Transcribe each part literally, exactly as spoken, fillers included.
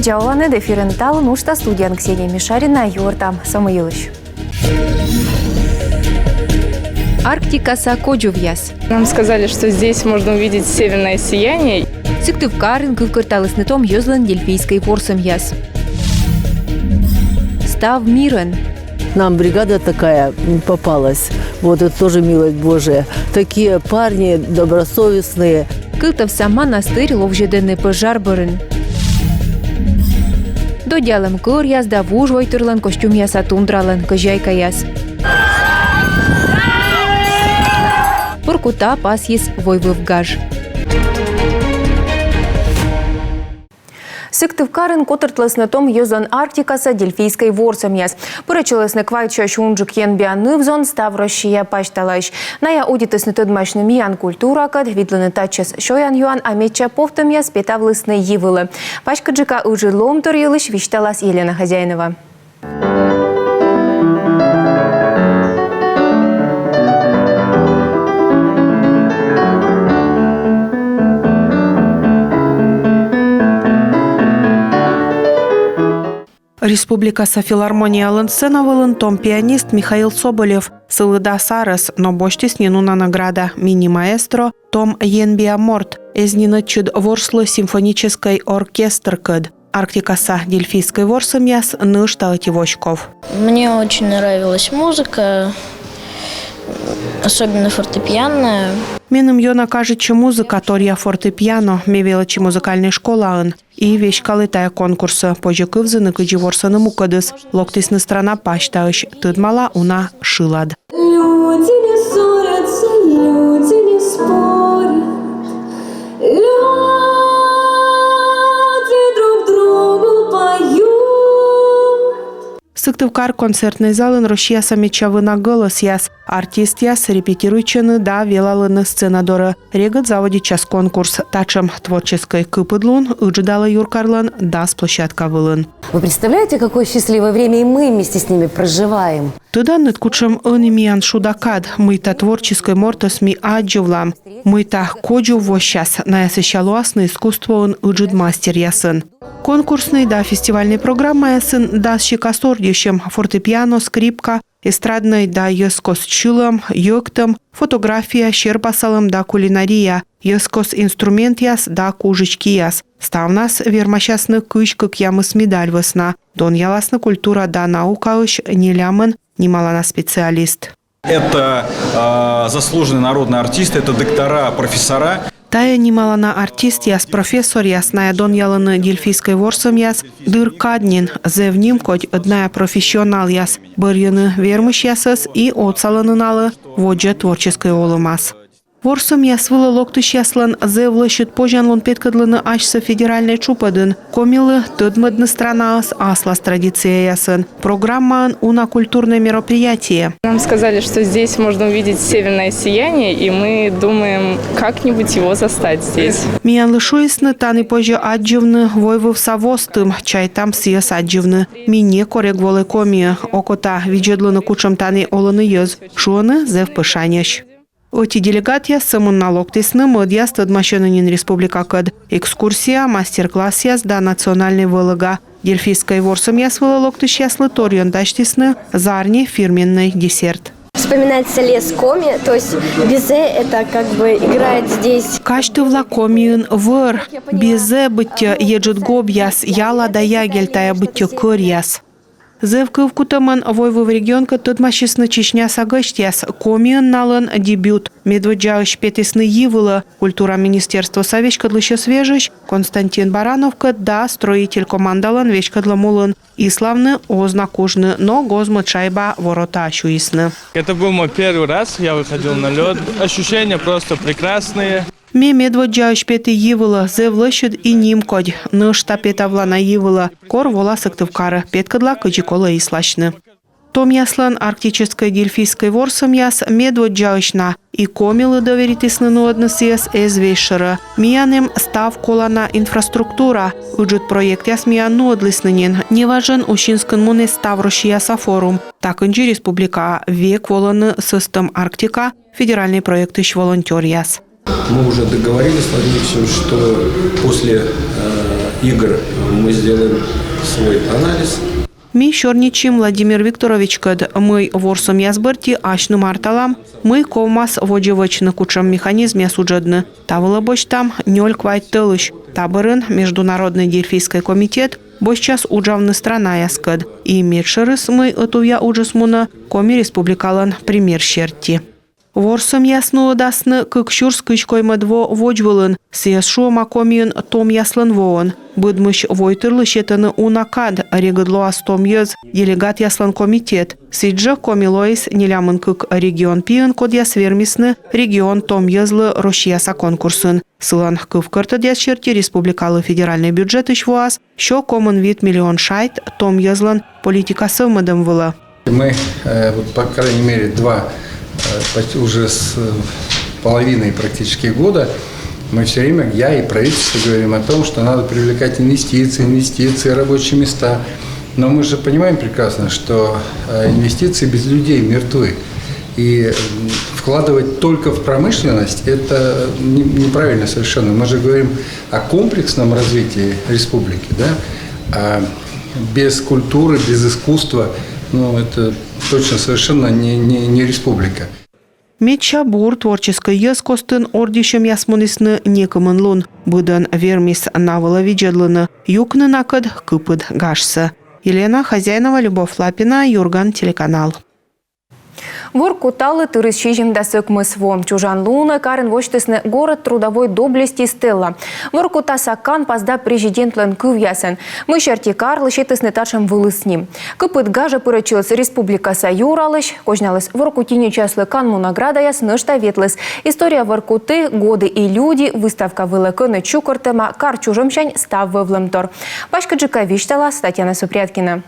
Оланныд! Эфирын «Талун» уджтас, студияын Ксения Мишарина. Юӧртам со мый йылысь. Арктикаса кодзувъяс. Нам сказали, что здесь можно увидеть северное сияние. Сыктывкарын кывкӧрталісны том йӧзлӧн Дельфийскӧй ворсӧмъяс. Став мирӧн. Нам бригада такая, м, попалась. Вот это тоже милость Божия. Такие парни добросовестные. Кылтӧвса монастырь ловзьӧдӧны пӧжар бӧрын. Доддялӧм кӧръяс да вужвойтырлӧн костюмъяса тундралӧн кӧзяйкаяс. Воркута пасйис войвыв гаж. Сыктывкарын котыртлісны том йӧзлӧн Арктикаса Дельфийскӧй ворсӧмъяс. Пырӧдчылісны квайтсёысь унджык енбиа ныв-зон став Россия пасьталаысь. Найӧ удитісны тӧдмасьны миян культуракӧд, видлыны татчӧс сёян-юан, а медся повтӧмъяс петавлісны йи вылӧ. Паськыдджыка ыджыд лоӧмтор йылысь висьталас Елена Хозяинова. Республикаса филармониялӧн сцена вылын том пианист Михаил Соболев. Сылы дас арӧс, но босьтіс нин уна награда, мини-маэстро, том енбиа морт, эз нин ӧтчыд ворслы симфоническӧй оркестркӧд. Арктикаса Дельфийскӧй ворсӧмъяс нӧшта ӧти воськов. Мне очень нравилась музыка, особенно фортепианная. Меным ёна кажитчӧ музыка, торъя фортепиано. Ме велӧдчи музыкальнӧй школаын и веськалі тайӧ конкурсӧ. Позьӧ кывзыны, кыдзи ворсӧны мукӧдыс. Локтісны страна пасьтаысь, тӧдмала уна шылад. Люди не ссорятся, люди не спорят, люди друг другу поют. Сыктывкар концертнӧй залын Россияса медся вына гӧлӧсъяс. Артистъяс репетируйтчӧны да велалӧны сцена дорӧ. Регыд заводитчас конкурс. Татшӧм творческӧй кыпыдлун ыджыдалӧ юркарлӧн дас площадка вылын. Вы представляете, какое счастливое время и мы вместе с ними проживаем? Тӧданныд, кутшӧм ӧні миян шуда кад, мыйта творческӧй мортӧс ми аддзывлам, мыйта кодзув воссяс, найӧ сэсся лоасны искусствоын ыджыд мастеръясӧн. Конкурснӧй да фестивальнӧй программаясын дас сикас ордйысьӧм: фортепиано, скрипка, эстраднӧй да йӧзкост сьылӧм, йӧктӧм, фотография, серпасалӧм да кулинария, йӧзкост инструментъяс да кужысь кияс. Ставнас вермасясны кызь кӧкъямыс медаль вӧсна. Донъяласны культура да наукаысь нелямын нималана специалист. Это, а, заслуженные народные артисты, это доктора, профессора. Тайӧ нималана артистъяс, профессоръяс, найӧ донъялӧны Дельфийскӧй ворсӧмъяс дыр кад нин. Зэв нимкодь, ӧд найӧ профессионалъяс, бӧрйӧны вермысьясӧс и отсалӧны налы водзӧ творческӧй олӧмас. Ворсӧмъяс вылӧ локтысьяслӧн зэв лӧсьыд позянлун петкӧдлыны асьсӧ федеральнӧй тшупӧдын. Комилы тӧдмӧдны странаӧс аслас традицияясӧн. Программаын уна культурнӧй мероприятие. Нам сказали, что здесь можно увидеть северное сияние, и мы думаем как-нибудь его застать здесь. Миянлы шуисны, тані позьӧ аддзывны войвывса востым, чайтам сійӧс аддзывны. Ми некор эг волӧй Комиӧ, окота видзӧдлыны, кутшӧм тані олӧны йӧз. Шуӧны, зэв пӧ шаньӧсь. Ӧти делегатъяс сӧмын на локтісны, мӧдъяс тӧдмасьӧны нин республикакӧд. Экскурсия, мастер-классъяс да национальнӧй вӧлӧга. Дельфийскӧй ворсӧмъяс вылӧ локтысьяслы торйӧн дасьтісны зарни фирменнӧй десерт. Вспоминается лес Коми, то есть безе это как бы играет здесь. Казьтывла Комиын вӧр, безе быттьӧ еджыд гобъяс, яла да ягель тайӧ быттьӧ кӧръяс. Зэв кывкутӧмӧн войвыв регионкӧд тӧдмасисны Чечняса гӧсьтъяс. Комиын налӧн дебют. Медводдзаысь петісны йи вылӧ. Культура министерствоса веськӧдлысьӧс вежысь Константин Барановкӧд да «Строитель» командалӧн веськӧдлӧм улын. Иславны оз на кужны, но гоз-мӧд шайба воротаӧ сюйисны. Это был мой первый раз, я выходил на лед. Ощущения просто прекрасные. Ме медводдзаысь петі йи вылӧ, зэв лӧсьыд и нимкодь. Нӧшта петавла на йи вылӧ, кор вола Сыктывкарӧ, петкӧдла, кыдзи колӧ исласьны. Томъяслӧн арктическӧй дельфийскӧй ворсӧмъяс медводдзаысь на, и Комилы доверитісны нуӧдны сійӧс эз весьшӧрӧ. Миян эм став колана инфраструктура. Ыджыд проектъяс миян нуӧдлісны нин. Неважӧн Усинскын муніс ставроссияса форум. Та кындзи республикаӧ век волӧны «Сӧстӧм Арктика» федеральнӧй проектысь волонтёръяс. Мы уже договорились с Владимиром Алексеевичем, что после, э, игр Мы сделаем свой анализ. Ми сёрнитчим Владимир Викторовичкӧд, мый ворсӧмъяс бӧрти асьным арталам, мый ковмас водзӧ вӧчны, кутшӧм механизмъяс уджӧдны. Та вылӧ босьтам нёль-квайт тӧлысь. Та бӧрын Международный дельфийскӧй комитет босьтчас уджавны странаяскӧд. И медшӧрыс, мый ӧтувъя уджыс мунӧ Коми Республикалӧн пример серти. Ворсӧмъяс нуӧдасны кык сюрс кызь коймӧд во водзвылын, сійӧс шуӧма Комиын томъяслӧн воӧн. Быдмысь войтырлы сетӧны уна кад, регыд лоас том йӧз, делегатъяслӧн комитет. Сідзжӧ Коми лоис нелямын кык регион пиын, кодъяс вермисны регион том йӧзлы Россияса конкурсын. Сылӧн кывкӧртӧдъяс серти республикалы федеральнӧй бюджетысь воас сё комын вит миллион шайт том йӧзлӧн политика сӧвмӧдӧм вылӧ. Мы, э, вот, по крайней мере, два, э, почти уже с э, половиной практически года мы все время, я и правительство, говорим о том, что надо привлекать инвестиции, инвестиции, рабочие места. Но мы же понимаем прекрасно, что э, инвестиции без людей мертвы. И м, вкладывать только в промышленность, это не- неправильно совершенно. Мы же говорим о комплексном развитии республики, да? А без культуры, без искусства, ну, это точно совершенно не, не, не республика. Медся бур творческӧй йӧз костын ордйысьӧмъяс мунісны некымын лун. Быдӧн вермис на вылӧ видзӧдлыны, юкны накӧд кыпыд гажсӧ. Елена Хозяинова, Любовь Лапина, «Юрган» телеканал. Воркуталы тырис сизимдас ӧкмыс во. Чужан лунӧ карын восьтісны «Город трудовой доблести» стела. Воркутаса канпас да президентлӧн кывъясӧн, мый серти карлы сетісны татшӧм вылыс ним. Кыпыд гажӧ пырӧдчыліс республикаса юралысь, козьналіс воркутинечьяслы канму наградаяс, нӧшта ветліс «История Воркуты: годы и люди» выставка вылӧ, кӧні чукӧртӧма кар чужӧмсянь став вӧвлӧмтор. Паськыдджыка висьталас Татьяна Супрядкина.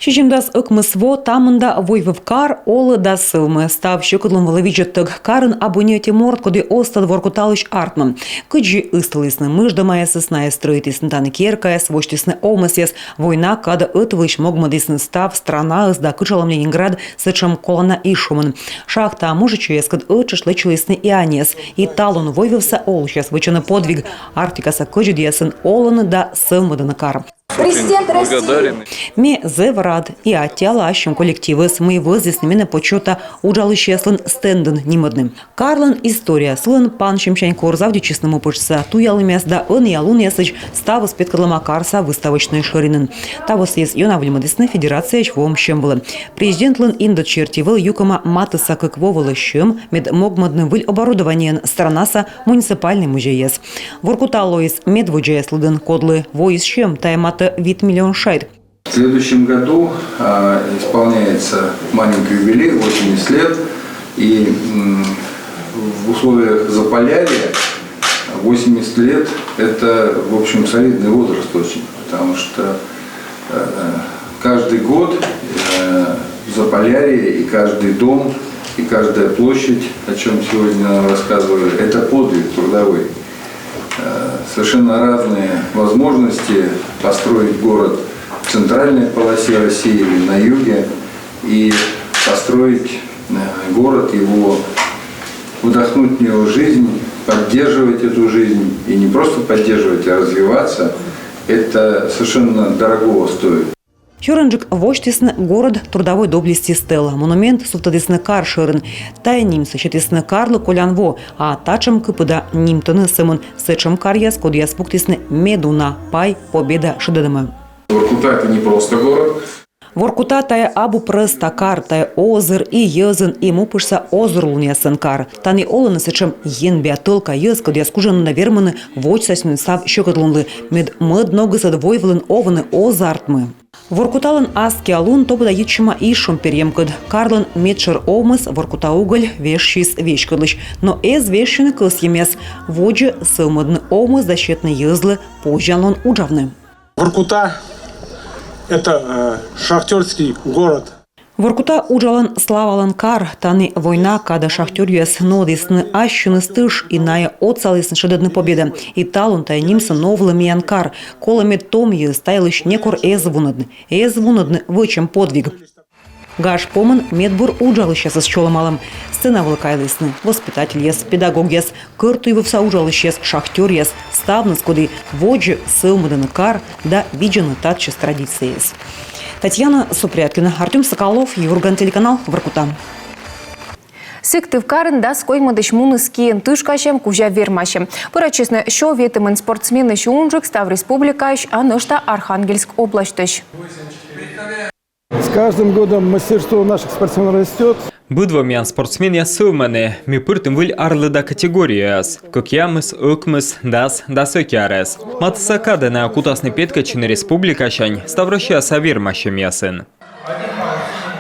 Сизимдас ӧкмыс во та мында войвыв кар олӧ да сӧвмӧ. Став сьӧкыдлун вылӧ видзӧдтӧг. Карын абу ни ӧти морт, коді оз тӧд Воркуталысь артмӧм. Кыдзи ыстылісны мыждӧмаясӧс, найӧ стрӧитісны тані керкаяс, восьтісны овмӧсъяс. Война кадӧ ӧтвылысь могмӧдісны став странаӧс да кытшалӧм Ленинград сэтшӧм колана изшомын. Шахтаа мужичӧйяскӧд ӧттшӧтш лэччылісны и аньяс. И талун войвывса олысьяс вӧчӧны подвиг. Арктикаса кӧдзыдъясын олӧны да сӧвмӧдӧны кар. Президент России. Ме зэв рад и аттьӧала ассьым коллективӧс, мый вӧзйисны менӧ почёта уджалысьяслӧн стендын нимӧдны. Карлӧн история, сылӧн пансьӧмсянь, кор заводитчисны мупытшса туялӧмъяс да ӧнія лунъясӧдз, ставыс петкӧдлӧма карса выставочнӧй шӧринын. Таво сійӧс ёна выльмӧдісны федерацияысь воӧм сьӧм вылӧ. Президентлӧн индӧд серти вӧлі юкӧма матысса кык во вылӧ сьӧм, мед могмӧдны выль оборудованиеӧн странаса муниципальнӧй музейяс. Воркута лоис медводдзаяс лыдын, кодлы воис сьӧм, тайӧ матӧ вит миллион шайт. В следующем году а, исполняется маленький юбилей, восемьдесят лет, и м, в условиях Заполярья восемьдесят лет — это, в общем, солидный возраст очень, потому что э, каждый год э, Заполярье и каждый дом, и каждая площадь, о чем сегодня нам рассказывали, это подвиг трудовой. Э, Совершенно разные возможности построить город в центральной полосе России или на юге, и построить э, город, его вдохнуть в него жизнь, поддерживать эту жизнь, и не просто поддерживать, а развиваться, это совершенно дорогого стоит. Сёрӧнджык восьтісны «Город трудовой доблести» стела. Монумент сувтӧдісны кар шӧрын. Тайӧ нимсӧ сетісны карлы колян во, а татшӧм кыпыда нимтӧны сӧмын сэтшӧм каръяс, кодъяс пуктісны медуна пай Победа шедӧдӧмӧ. Воркута — это не просто город. Воркута — тайӧ абу прӧста кар, тайӧ озыр и йӧзӧн, и мупытшса озырлунъясӧн кар. Тані олӧны сэтшӧм енбиа тӧлка йӧз, кодъяс кужӧмнас вермӧны водзсасьны став сьӧкыдлунлы, мед мӧд ногыс ӧд войвылын овны оз артмы. Воркуталӧн аскиа лун топыда йитчӧма изшом перйӧмкӧд. Карлӧн медшӧр овмӧс, Воркута уголь, вежсис веськӧдлысь. Но эз вежсьыны кӧсйӧмъяс. Водзӧ сӧвмӧдны овмӧс да сетны йӧзлы позянлун уджавны. Воркута — это э, шахтерский город. Воркута — уджалан славалӧн кар. Тані война кадӧ шахтёръяс нуӧдісны ассьыныс тыш, и найӧ отсалісны шедӧдны Победа. И талун тайӧ нимсӧ новлӧ миян кар. Колӧ, мед том йӧз та йылысь некор эз вунӧдны. Эз вунӧдны вӧчӧм подвиг. Гаж помын медбур уджалысьясӧс чолӧмалӧм. Сцена вылӧ кайлісны воспитательяс, педагогъяс, кӧр туйвывса уджалысьяс, шахтёръяс, ставныс, коді водзӧ сӧвмӧдӧны кар да видзӧны татчӧс традицияяс. Татьяна Супряткина, Артём Соколов, «Юрган» телеканал, Воркута. Сыктывкарын дас коймӧдысь муніс киын тышкасьӧм кузя вермасьӧм. Пырӧдчисны сё ветымын спортсменысь унджык став республикаысь, а нӧшта Архангельск обласьтысь. С каждым годом мастерство наших спортсменов растет. Быд во миян спортсменъяс сӧвмӧны. Ми пыртім выль арлыда категорияяс: кӧкъямыс, ӧкмыс, дас, дас ӧти арӧс. Матысса кадӧ найӧ кутасны петкӧдчыны республикасянь ставроссияса вермасьӧмъясын.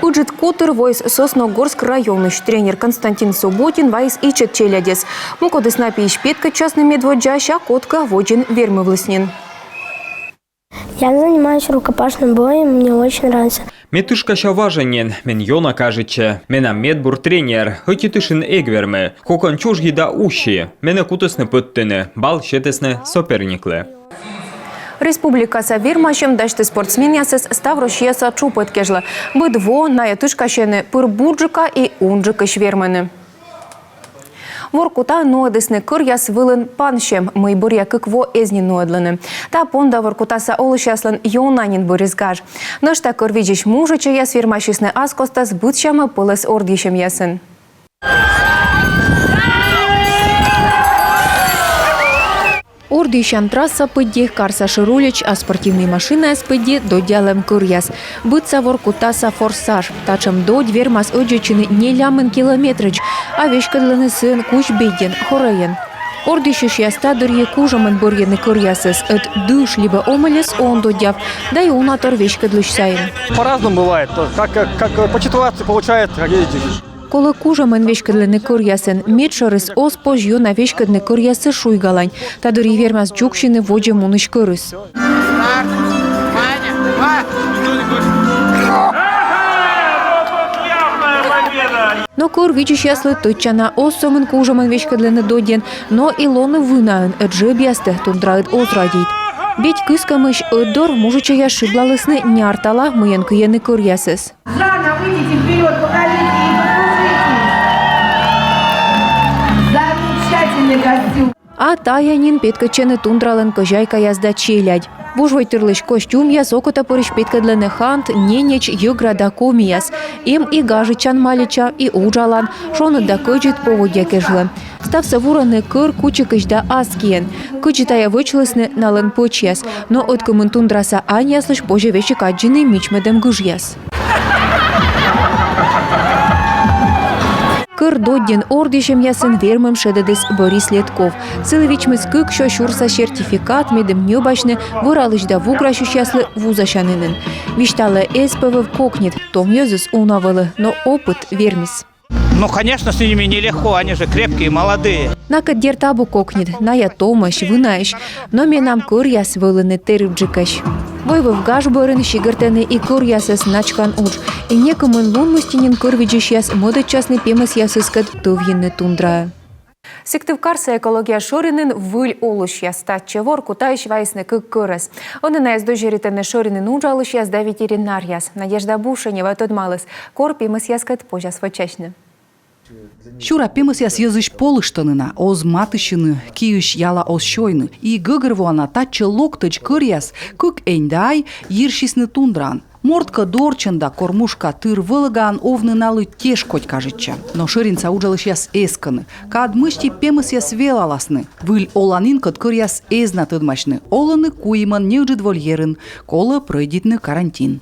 Ыджыд котыр воис Сосногорск районысь. Тренер Константин Субботин вайис ичӧт челядьӧс. Мукӧдыс на пиысь петкӧдчасны медводдзаысь, а кодкӧ водзын вермывліс нин. Я занимаюсь рукопашным боем, мне очень нравится. Ме тышкася важӧн нин, мен ёна кажитчӧ. Менам медбур тренер, ӧти тышын эг вермы. Кокӧн чужйи да уси. Менӧ кутісны пӧдтыны, балл сетісны соперниклы. Республикаса вермасьӧм дасьтіс спортсменъясӧс ставроссияса чупӧд кежлӧ. Быд во найӧ тышкасьӧны пыр бурджыка и унджыкысь вермӧны. Воркутаын нуӧдісны кӧръяс вылын пансьӧм, мый бӧръя кык во эз нин нуӧдлыны. Та понда воркутаса олысьяслӧн ёна нин бырис гаж. Нӧшта кӧр видзысь мужичӧйяс вермасисны ас костас быдсяма пӧлӧс ордйысьӧмъясын. Ордйысян трасса пыдди, карса шӧр улич, а спортивнӧй машинаяс пыдди доддялӧм кӧръяс. Быдса Воркутаса «Форсаж». Татшӧм додь вермас ӧддзӧдчыны нелямын километрӧдз, а веськӧдлӧны сыӧн кузь беддьӧн, хорӧйӧн. Ордйысьысьяс та дырйи кужӧмӧн бӧрйӧны кӧръясӧс, ӧд дыш либӧ омӧльӧс он доддяв, да и унатор веськӧдлысь сайын. По-разному бывает, то как, как, как по ситуации получается, как ездишь. Колӧ кужӧмӧн веськӧдлыны кӧръясӧн. Медшӧрыс, оз позь ёна веськӧдны кӧръясӧс шуйгалань. Та дырйи вермас дзугсьыны водзӧ мунысь кӧрыс. Но кӧр видзысьяслы тӧдчана: оз сӧмын кужӧмӧн веськӧдлыны додьӧн, но и лоны вынаӧн, ӧд жебъястӧ тундраыд оз радейт. Бедь кыскӧмысь ӧтдор мужичӧйяс шыблалісны няртала, мыйӧн кыйӧны кӧръясӧс. Жанна, выйдите вперёд, покажите и покружитесь. Замечательный костюм. А тайӧ нин петкӧдчӧны тундралӧн кӧзяйкаяс да челядь. Вужвойтырлысь костюмъяс окотапырысь петкӧдлӧны хант, ненеч, йӧгра да комияс. Эм и гажӧдчан малича, и уджалан, шоныд да кӧдзыд поводдя кежлӧ. Ставсӧ вурӧны кӧр кучикысь да ас киӧн. Кыдзи тайӧ вӧчлісны налӧн пӧчьяс. Но ӧткымын тундраса аньяслысь позьӧ весиг аддзыны мичмӧдӧм гыжъяс. Кӧр доддьын ордйысьӧмъясын вермӧм шедӧдіс Борис Летков. Сылы вичмис кык сё сюрса сертификат, медым ньӧбасьны вӧралысь да вуграсьысьяслы вузасянінын. Висьталӧ, эз пӧ вӧв кокньыд, том йӧзыс уна вӧлі, но опыт вермис. Ну, конечно, с ними нелегко, они же крепкие, молодые. Накӧд, дерт, абу кокньыд, найӧ томӧсь, вынаӧсь, но менам кӧръяс вӧліны тэрыбджыкӧсь. Войвыв гаж бӧрын сигӧртӧны и кӧръясӧс начкан удж. И некымын лун мысти нин кӧр видзысьяс мӧдӧдчасны пемӧсъясыскӧд тӧвйыны тундраӧ. Сыктывкарса экология шӧринын выль олысьяс. Татчӧ Воркутаысь вайисны кык кӧрӧс. Ӧні найӧс дӧзьӧритӧны шӧринын уджалысьяс да ветеринаръяс. Надежда Бушенева тӧдмаліс, кор пемӧсъяскӧд позяс вӧчасьны. Сюра пемӧсъяс йӧзысь полыштӧны на, оз матыстчыны, киысь яла оз сёйны. И гӧгӧрвоана, татчӧ локтӧдз кӧръяс, кык энь да ай, йирсисны тундраын. Морткӧд орччӧн да кормушка тыр вӧлӧгаӧн овны налы тешкодь кажитчӧ. Но шӧринса уджалысьяс эскӧны, кад мысти пемӧсъяс велаласны. Выль оланінкӧд кӧръяс эз на тӧдмасьны. Олӧны куимӧн неыджыд вольерын, колӧ прӧйдитны карантин.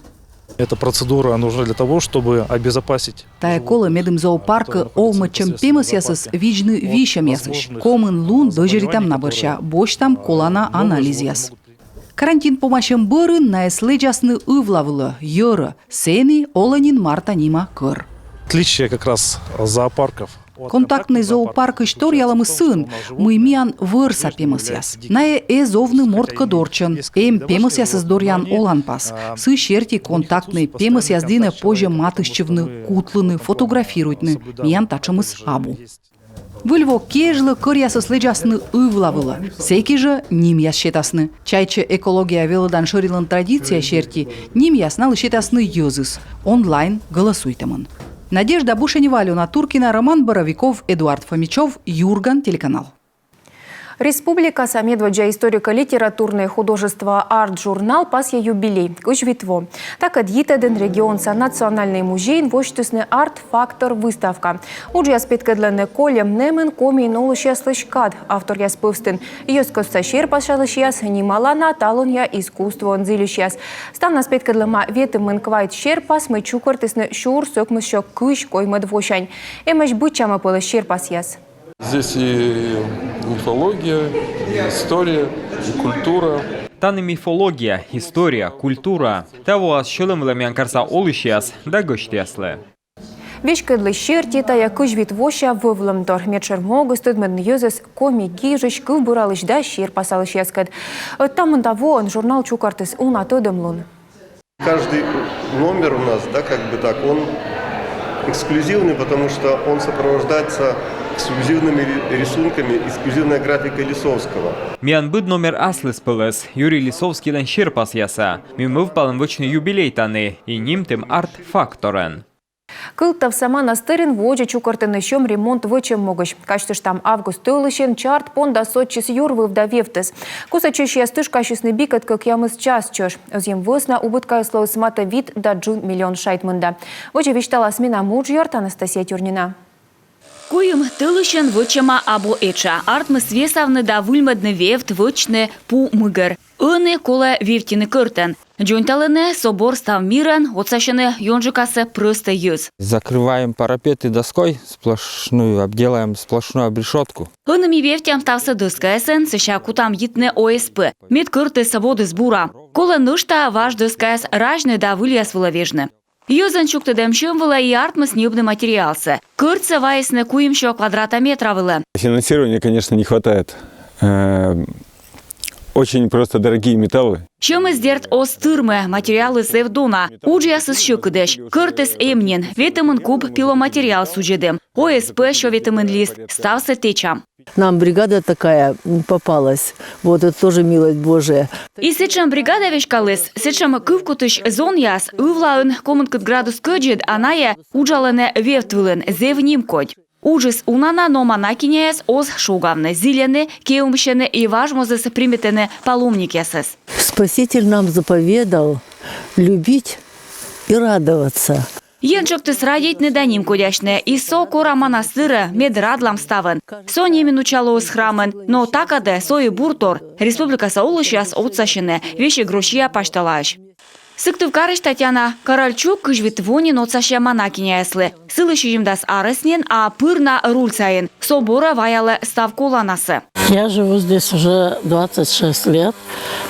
Эта процедура нужна для того, чтобы обезопасить. Тайӧ колӧ, медым зоопаркӧ овмӧдчӧм пемӧсъясӧс видзны висьӧмъясысь. Комын лун дӧзьӧритам на бӧрся, босьтам колана анализъяс. Карантин помасьӧм бӧрын найӧс лэдзасны ывла вылӧ, йӧрӧ. Сэні олӧ нин Марта нима кӧр. Отличие как раз зоопарков. Контактнӧй зоопаркысь торъялӧмыс сыын, мый миян вӧрса пемӧсъяс. Найӧ эз овны морткӧд орччӧн. Эм пемӧсъясӧс доръян оланпас. Сы серти контактнӧй пемӧсъяс дінӧ позьӧ матыстчывны, кутлыны, фотографируйтны. Миян татшӧмыс абу. Выль во кежлӧ кӧръясӧс лэдзасны ывла вылӧ, сэки жӧ нимъяс сетасны. Чайтсьӧ, экология велӧдан шӧринлӧн традиция серти нимъяс налы сетасны йӧзыс онлайн голосуйтӧмӧн. Надежда Бушенева, Алёна Туркина, Роман Боровиков, Эдуард Фомичёв, «Юрган» телеканал. Республикаса медводдза историко-литературнӧй художествоа «Арт» журнал пасйӧ юбилей — кызь вит во. Такӧд йитӧдын регионса национальнӧй музейын восьтісны «Арт-фактор» выставка. Уджъяс петкӧдлӧны кольӧм нэмын Комиын олысьяслысь кад. Авторъяс пӧвстын йӧзкостса серпасалысьяс, нималана талунъя искусствоӧн зільысьяс. Ставнас петкӧдлӧма ветымын квайт серпас, мый чукӧртісны сюрс ӧкмыссё кызь коймӧд восянь. Эмӧсь быдсяма пӧлӧс серпасъяс. Здесь и мифология, и история, и культура. Тані мифология, история, культура. Та воас сьӧлӧм вылӧ миян карса олысьяс да гӧсьтъяслы. Веськӧдлысь серти, тайӧ кызь вит вося вӧвлӧмтор. Медшӧр могыс — тӧдмӧдны йӧзӧс коми гижысь, кывбуралысь да серпасалысьяскӧд. Ӧд та мында воӧн журнал чукӧртіс уна тӧдӧмлун. Каждый номер у нас, да, как бы так, он эксклюзивный, потому что он сопровождается эксклюзивными ри-, рисунками, эксклюзивной графикой Лисовского. Миян быд номер аслыс пӧлӧс, Юрий Лисовскийлӧн серпасъяса. Ми мӧвпалім вӧчны юбилей тані и нимтім «Арт-факторӧн». Кылтовса манастырын водзӧ чукӧртӧны сьӧм ремонт вӧчӧм могысь. Казьтыштам, август тӧлысьын чард понда сотчис юр выв да вевтыс. Кусӧдчысьяс тышкасисны бикӧд кӧкъямыс час чӧж. Ӧзйӧм вӧсна убыткаыс лоис матӧ вит да джын миллион шайт мында. Водзӧ висьталас менам уджъёрт Анастасия Тюрнина. Куим тӧлысьӧн вӧчӧма абу этша: артмис весавны да выльмӧдны вевт, вӧчны пу мыгӧр. Ӧні колӧ вевттьыны кӧртӧн. Дзоньталӧны, собор став мирӧн отсасьӧны ёнджыкасӧ прӧстӧй йӧз. Закрываем парапеты доской сплошную, обделаем сплошную обрешётку. Ӧні ми вевттям ставсӧ дӧскаясӧн, сэсся кутам йитны О С П, мед кӧртыс водіс бура. Колӧ нӧшта важ дӧскаяс разьны да выльяс вылӧ вежны. Йӧзӧн чуктӧдӧм сьӧм вылӧ и артмис ньӧбны материалсӧ. Кӧртсӧ вайисны куимсё квадрата метра вылӧ. Финансирования, конечно, не хватает. Э, очень просто дорогие металлы. Сьӧмыс, дерт, оз тырмы, материалыс зэв дона. Уджъясыс сьӧкыдӧсь. Кӧртыс эм нин, ветымын куб пиломатериал судзӧдім. О С П сё ветымын лист, ставсӧ тэчам. Нам бригада такая, м, попалась. Вот это тоже милость Божия. И сэтшӧм бригада веськаліс, сэтшӧм кывкутысь зонъяс. Ывлаын комын кык градус кӧдзыд, а найӧ уджалӧны вевт вылын, зэв нимкодь. Уджыс уна на, но манакиняяс оз шогавны, зільӧны, кевмысьӧны и важ мозыс примитӧны паломникъясӧс. Спаситель нам заповедал любить и радоваться. Енэжтӧгыс радейтны да нимкодясьны. И со кора манастырӧ, мед радлам ставӧн. Со неминуча лоас храмӧн, но та кадӧ со и бур тор. Республикаса олысьяс отсасьӧны, весиг Россия пасьталаысь. Сыктывкарысь Татьяна Корольчук кызь вит во нин отсасьӧ манакиняяслы. Сылы сизимдас арӧс нин, а пыр на руль сайын. Соборӧ ваялӧ став коланасӧ. Я живу здесь уже двадцать шесть лет,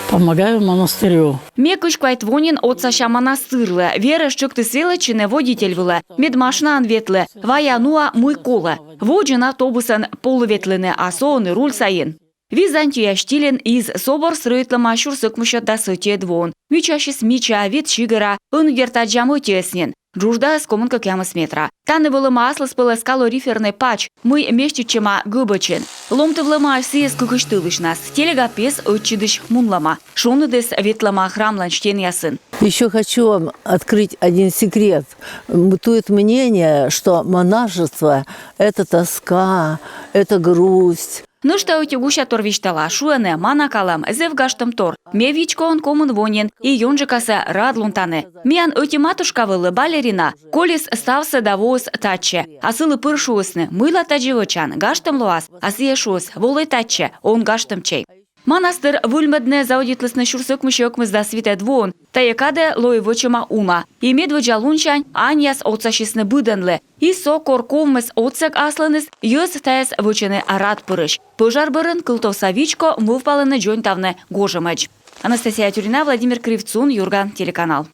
помогаю монастырю. Ме кызь квайт во нин отсася манастырлы. Верӧс тшӧктіс велӧдчыны водитель вылӧ, мед машинаӧн ветлі, вая нуа, мый колӧ. Водзын автобусӧн полі ветлыны, а со ӧні руль сайын. Византия стильын из собор стрӧитлӧма сюрс ӧкмыссё дас ӧтиӧд воын. Мичаысь мича, вит сигӧра, ӧні, дерт, аддзам ӧтиӧс нин. Джуждаыс комын кӧкъямыс метра. Тані вӧлӧма аслыспӧлӧс калорифернӧй пач, мый меститчӧма гӧбӧчын. Ломтывлӧмаӧсь сійӧс кыкысь тӧлысьнас. Телега пес ӧтчыдысь мунлӧма. Шоныдыс ветлӧма храмлӧн стенъясын. Ещё хочу вам открыть один секрет. Бытует мнение, что монашество — это тоска, это грусть. Нӧшта ӧти гусятор висьтала. Шуӧны, манакалӧм — зэв гажтӧм тор. Ме вичкоӧн комын во нин и ёнджыкасӧ радлун тані. Миян ӧти матушка вӧлі балерина, колис ставсӧ да воис татчӧ. А сылы пыр шуисны: «Мыйла тадзи вӧчан, гажтӧм лоас». А сійӧ шуис: «Волӧй татчӧ, он гажтӧмтчӧй». Манастыр выльмӧдны заводитлісны сюрс ӧкмыссё ӧкмысдас витӧд воын. Тайӧ кадӧ лои вӧчӧма уна. И медводдза лунсянь аньяс отсасисны быдӧнлы. И со кор ковмис отсӧг аслыныс, йӧз тайӧс вӧчӧны рад пырысь. Пӧжар бӧрын Кылтовса вичко мӧвпалӧны дзоньтавны гожӧмӧдз. Анастасия Тюрнина, Владимир Кривцун, «Юрган» телеканал.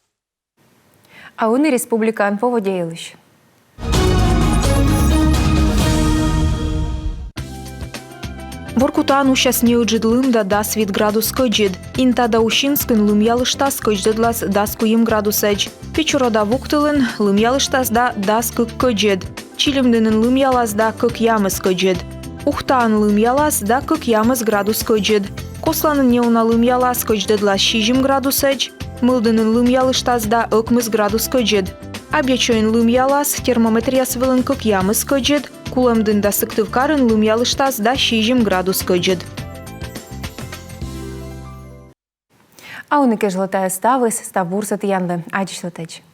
А ӧні республикаын поводдя йылысь. Воркутаын усяс неыджыд лым да дас вит градус кӧдзыд. Инта да Усинскын лымъялыштас, кӧдздӧдлас дас куим градусӧдз. Печора да Вуктылын лымъялыштас да дас кык кӧдзыд. Чилимдінын лымъялас да кӧкъямыс кӧдзыд. Ухтаын лымъялас да кӧкъямыс градус кӧдзыд. Косланын неуна лымъялас, кӧдздӧдлас сизим градусӧдз. Мылдінын лымъялыштас да ӧкмыс градус кӧдзыд. Абъячойын лымъялас, термометръяс вылын кӧкъямыс кӧдзыд. Кулӧмдін да Сыктывкарын лымъялыштас да сизим градус кӧдзыд. А ӧні кежлӧ тайӧ ставыс. Став бурсӧ тіянлы. Аддзысьлытӧдз.